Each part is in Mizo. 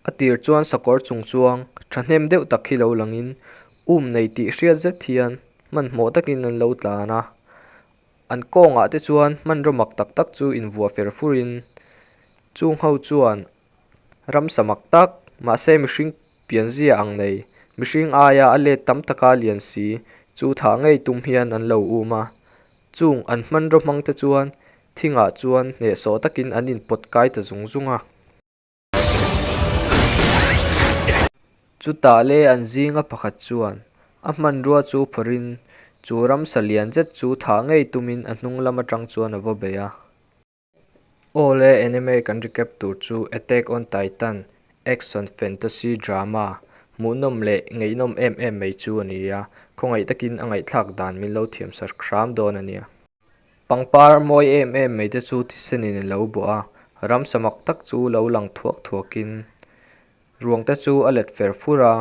A tir chuan sakawr chung chuang thahnem deuh tak hi lo langin um nei tih hriat zet hian hmanhmawh takin an lo tlan a an kawngah te chuan hmanraw mak tak tak chu invuah fer furin chung ho chuan ramsa mak tak mahse mihring pianzia ang nei mihring aia a let tam taka lian si chu thah ngei tum hian an lo um a chung an hmanraw hmang te chuan thingah chuan hnehsawh takin an inpawt kai ta zung zung a. Chutah le an zinga pakhat chuan a hmanrua chu phawrhin chu ramsa lian zet chu thah ngei tumin a hnung lam atang chuan a va bei a. Aw le anime kan recap tur chu Attack on Titan action fantasy drama hmuhnawm leh ngaihnawm em em mai chu a ni a, khawngaih takin a ngaihthlak dan min lo thiam sak hram dawn a nia. Pangpar mawi em em mai te chu thisenin a lo bawh a, ramsa mak tak chu lo lang thuak thuakin ruang te chu a let fer fur a,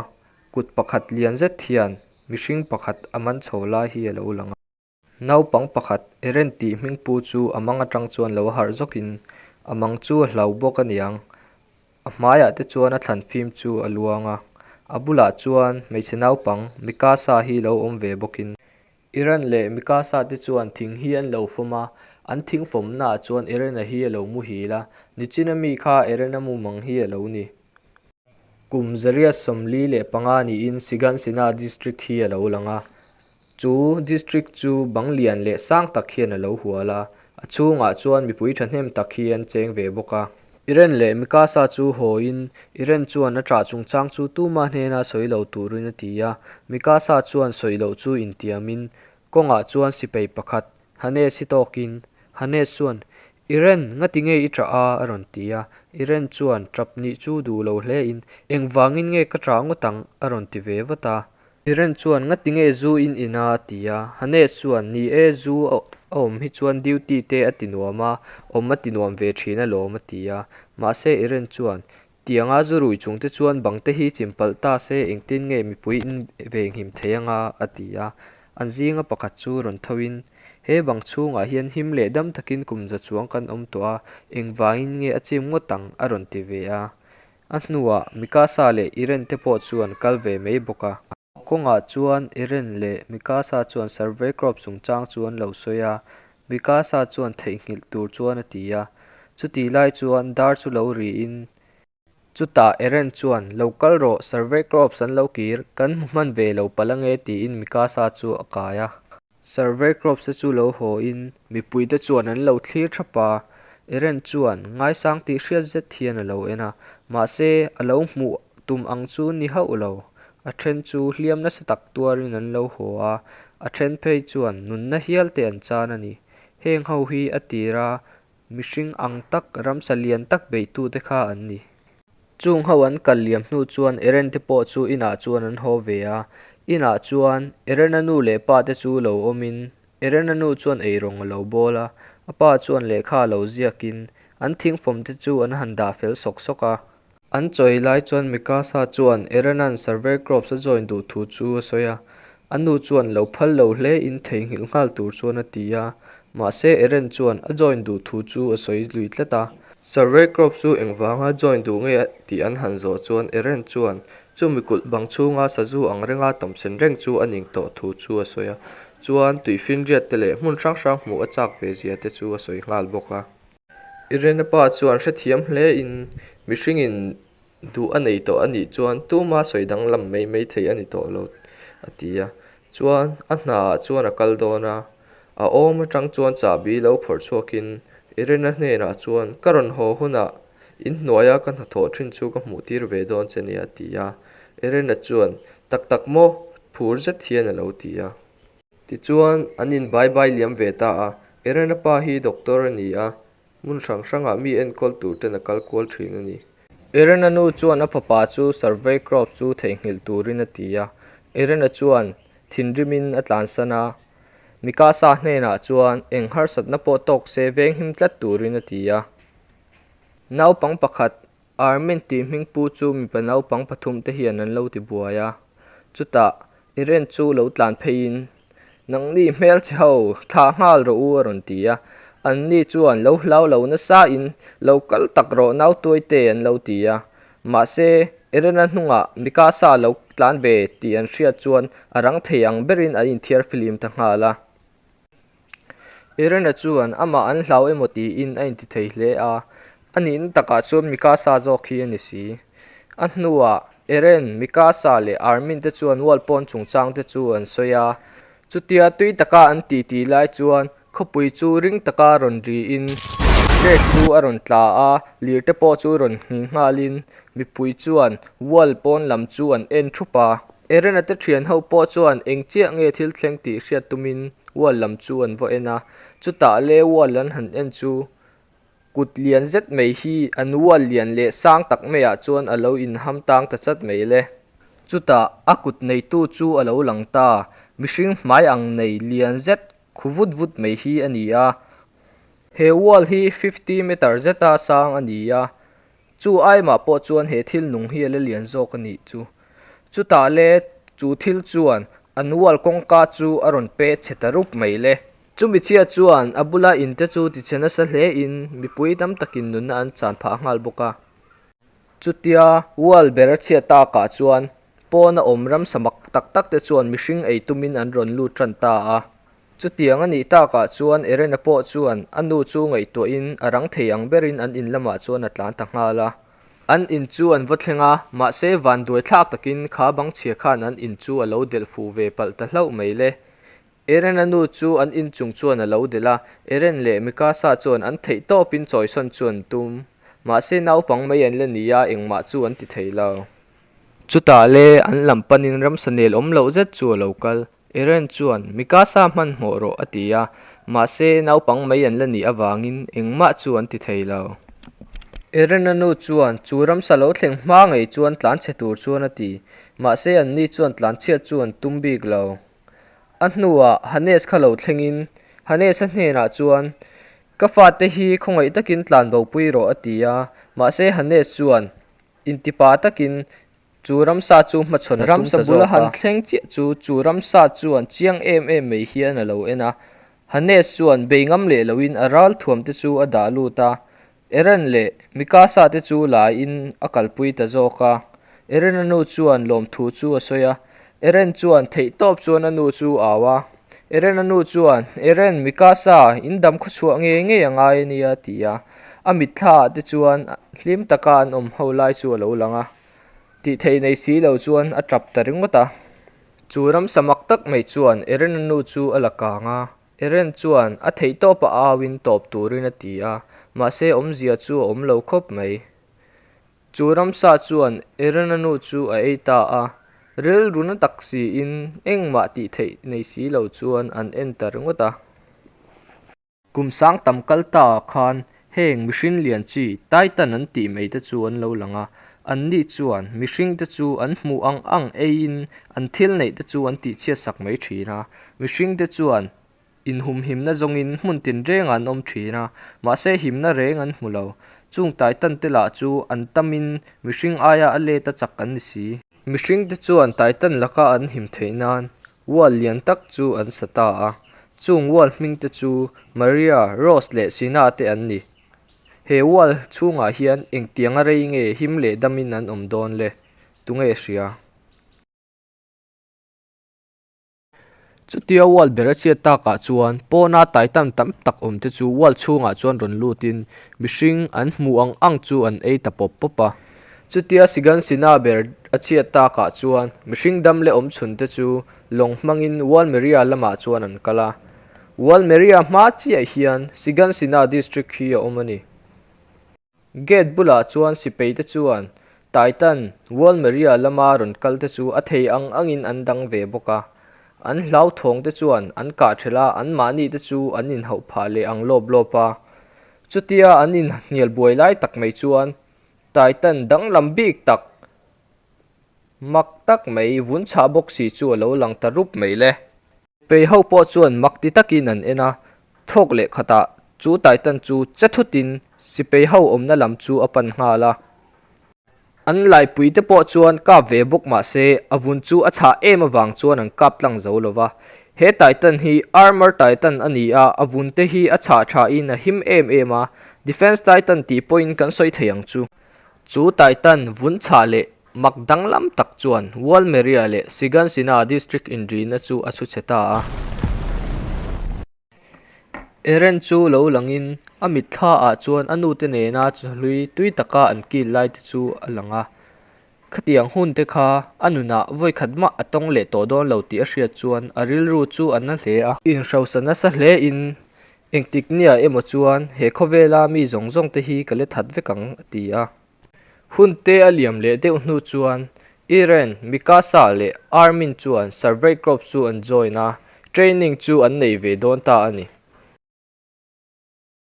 kut pakhat lian zet hian mihring pakhat a man chho lai hi a lo lang a. Naupang pakhat Eren tih hming pu chu a mang atang chuan lo harh zawkin a mang chu a hlau bawk a niang a hmaiah te chuan a thlan fim chu a luang a, a bulah chuan hmeichhe naupang Mikasa hi lo awm ve bawkin. Eren leh Mikasa te chuan thing hi an lo fawm a, an thing fawmnaah chuan Erena hi a lo muhil a, nichina mi kha Erena mumang hi a lo ni. Kum 145 niin Shiganshina District hi a lo lang a, Chu district chu bang lian leh sang tak hian a lo hual a, a chhungah chuan mipui thahnem tak hi an cheng ve bawk a. Iren leh Mikasa chu hawiin Iren chuan a ṭah chungchang chu tuma hnena sawi lo turin a ti a, Mikasa chuan sawi loh chu intiamin kawngah chuan sipai pakhat Hanes hi tawkin Hanes chuan Iren, ngati nge i ṭah a? a rawn ti a, Iren chuan ṭap nih chu duh lo hlein Engvangin nge ka ṭah ngawt ang? a rawn ti ve vat a. Iren chuan ngati nge zu in in a? a ti a. Hanes chuan ni e, zu a awm hi chuan duty te a ti nuam a, awm a ti nuam ve thin alawm a ti a. Mahse Iren chuan tianga zu rui chung te chuan bang te hi chim palh ta se engtin nge mipui in venghim thei anga? a ti a. An zinga pakhat chu rawn tho in he bang chhungah hian him leh dam takin kum za chuang kan awm tawh a, engvangin nge a chim ngawt ang? a rawn ti ve a. A hnuah Mikasa leh Eren te pawh chu an kal ve mai bawk a. Kawngah chuan Eren leh Mikasa chuan Survey Corps chungchang chu an lo sawi a, Mikasa chuan theihnghilh tur chuan a ti a. Chutih lai chuan dar chu lo riin, Chutah Eren chuan, Lo kal rawh, Survey Corps an lo kir, kan hmu hman ve lo palh ange tiin Mikasa chu a kai a. Survey Corps te chu lo haw in mipui te chuan an lo thlir thap a, Eren chuan ngaisang tih hriat zet hian a lo en a, mahse a lo hmuh tum ang chu ni hauh lo. A then chu hliam nasa tak tuarin an lo haw a, a then phei chuan nunna hial te an chan a ni. Heng ho hi a tir a, mihring ang tak ramsa lian tak beihtute kha an ni. Chung ho an kal liam hnu chuan Eren te pawh chu inah chuan an haw ve a, inah chuan Erena nu leh pa te chu lo awmin Erena nu chuan eirawng a lo bawl a, a pa chuan lehkha a lo ziakin an thingfawm te chu an han dah fel sawk sawk a. An chawi lai chuan Mikasa chuan Erena'n Survey Corps a join duh thu chu a sawi a, a nu chuan lo phal lo hle in theihnghilh nghal tur chuan a ti a, mahse Eren chuan a join duh thu chu a sawi lui tlat a. Survey Corps chu engvanga join duh nge tih an han zawh chuan Eren chuan chumi kulh bang chhunga sazu ang renga tawmsen reng chu a ning tawh thu chu a sawi a, chuan tuifinriat te leh hmun hrang hrang hmuh a chak ve zia te chu a sawi nghal bawk a. Irena pa chuan hrethiam hle in mihringin duh a nei tawh a nih chuan tuma sawi danglam mai mai thei a ni tawh lo a ti a, chuan a hnaah chuan a kal dawn a, a awm atang chuan chahbi lo phawrh chhuakin Irena hnenah chuan ka rawn haw hunah inhnuaia ka hnathawh thin chu ka hmuh tir ve dawn che nia a ti a, Irena chuan tak tak maw phur zet hian a lo ti a. Tichuan an in bai bai liam ve ta a, Irena pa hi doctor a ni a, Hmun hrang hrangah mi enkawl tur ten a kal kual thin a ni. Irena nu chuan a fapa chu Survey Corps chu theihnghilh turin a ti a. Irena chuan thinrimin a tlansan a, Mikasa hnenah chuan eng harsatna pawh tawk se venghim tlat turin a ti a. Naupang pakhat Armin tih hming pu chu mipa naupang pathum te hian an lo ti buai a, chutah Irene chu lo tlan pheiin Nangni hmelchhe ho, thlah nghal rawh u a rawn ti a, anni chuan lo hlau lo nasa in lo kal tak rawh nautuai te an lo ti a. Mahse, Erena hnungah Mikasa lo tlan ve tih an hriat chuan a rang thei ang berin an inthiar fihlim ta nghal a. Erena chuan amah an hlau emaw tiin a intithei hle a, a nihna takah chuan Mikasa zawk hi a ni si. A hnuah Eren, Mikasa leh Armin te chuan wall pawn chungchang te chu an sawi a. Chutia tui taka an titi lai chuan khawpui chu ring taka rawn riin trek chu a rawn tla a, lir te pawh chu rawn nghing nghalin mipui chuan wall pawn lam chu an en thup a. Erena te thian ho pawh chuan eng chiah nge thil thleng tih hriat tumin wall lam chu an va en a, chutah le wall an han en chu kut lian zet mai hi an wall lian leh sang tak maiah chuan a lo inham tang ta chat mai le. Chutah a kut neitu chu a lo lang ta, mihring hmai ang nei lian zet khu vut vut mai hi a ni a. He wall hi 50 meter zeta sang a ni a, Chu aimah pawh chuan he thil nung hi a la lian zawk a nih chu. Chutah le chu thil chuan an wall kawngka chu a rawn pe chhe ta rup mai le. Chumi chhia chuan a bula in te chu tichhe nasa hle in mipui tam takin nunna an chan phah nghal bawk a. Chutia wall ber a chhiat takah chuan pawna awm ramsa mak tak tak te chuan mihring ei tumin an rawn lut tan ta a. Chutiang a nih takah chuan Erena pawh chuan a nu chu ngaihtuahin a rang thei ang berin an in lamah chuan a tlan ta nghal a. An in chu an va thleng a, mahse vanduai thlak takin kha bang chhia khan an in chu a lo delh fuh ve palh ta hlauh mai le. Erena nu chu an in chung chuan a lo delh a, Eren leh Mikasa chuan an theih tawpin chawisawn chu an tum. Mahse naupang mai an la ni a, engmah chu an ti thei lo. Chutah le an lam panin ramsa nel awm loh zet chu a lo kal. Eren chuan, Mikasa hmanhmawh rawh a ti a, mahse naupang mai an la nih avangin engmah chu an ti thei lo. Erena nu chuan chu ramsa lo thleng hma ngei chuan tlanchhe tur chuan a ti, mahse anni chuan tlanchhiat chu an tum bik lo. A hnuah Hanes kha lo thlengin Hanes-a hnenah chuan, Ka fate hi khawngaih takin tlanbopui rawh a ti a, mahse Hanes chuan intipa takin Chu ramsa chu hmachhawn a tum ta zawk a. Ramsa bula han thleng chiah chu chu ramsa chuan chiang em em mai hian a lo en a. Hanes chuan bei ngam leh loin a ral thuam te chu a dah lut a. Eren leh Mikasa te chu laiin a kalpui ta zawk a. Erena nu chuan lawmthu chu a sawi a. Eren chuan theihtawp chuan a nu chu a au a. Erena nu chuan, Eren, Mikasa, in dam khawchhuah ngei ngei a ngai a nia, a ti a. A mitthlaah te chuan hlim taka an awm ho lai chu a lo lang a. Tih theih nei si lo chuan a tap ta ringawt a. Chu ramsa mak tak mai chuan Erena nu chu a la kang a. Eren chuan a theihtawpa auin tawp turin a ti a, mahse awmzia chu a awm lo khawp mai. Chu ramsa chuan Erena nu chu a ei ta a, rilru na tak siin engmah tih theih nei si lo chuan an en ta ringawt a. Kum sang tam kal ta khan heng mihring lian chi Titan an tih mai te chu an lo lang a, anni chuan mihring te chu an hmuh ang ang eiin an thil neih te chu an tihchhiat sak mai thin a, mihring te chuan inhumhimna zawngin hmun tinrengah an awm thin a, mahse himna reng an hmu lo. Chung Titan te lah chu an tamin mihring aia a let a chak an ni si. Mihring te chuan Titan laka an him theih nan wall lian tak chu an sa ta a, chung wall hming te chu Maria, Rose leh Sina te an ni. He wall chhungah hian engtianga rei nge him leh damin an awm dawn le? Tunge hria? Chutia wall ber a chhiat takah chuan pawna Titan tam tak awm te chu wall chhungah chuan rawn lutin mihring an hmuh ang ang chu an ei ta pawp pawp a. Chutia Sigansina ber a chhiat takah chuan mihring dam leh awm chhun te chu lawng hmangin Walmeria lamah chuan an kal a. Walmeria hma chiah hian Sigansina district hi a awm a ni. Gate bulah chuan sipai te chuan Titan Walmeria lama rawn kal te chu a thei ang angin an dang ve bawk a. An hlauthawng te chuan an kah ṭhelh a, anmahni te chu an inhauh phah leh ang lawp lawp a. Chutia an inhnial buai lai tak mai chuan Titan danglam bik tak, mak tak mai vun chhah bawk si chu a lo lang ta rup mai le. Pei ho pawh chuan mak ti takin an en a, thawk leh khatah chu Titan chu che thutin sipei ho awmna lam chu a pan nghal a. An laipui te pawh chuan kap ve bawk mah se a vun chu a chhah em avang chuan an kap tlang zo lo va. He Titan hi Armor Titan a ni a, a vun te hi a chhah thain a him em em a, Defense Titan tih pawhin kan sawi thei ang chu. Chu Titan vun chhah leh mak danglam tak chuan Walmeria leh Shiganshina district inrina chu a chhu chhe ta a. Eren chu lo langin a mitthla ah chuan a nute nena chawhlui tui taka an kil lai te chu a lang a. Khatiang hun te kha a nunah vawikhat mah a tawng leh tawh dawn lo tih a hriat chuan a rilru chu a na hle a. Inhrosa nasa hle in engtik niah emaw chuan he khawvela mi zawng zawng te hi ka la that vek ang a ti a. Hun te a liam leh deuh hnu chuan Eren, Mikasa leh Armin chuan Survey Corps chu an join a, training chu an nei ve dawn ta a ni.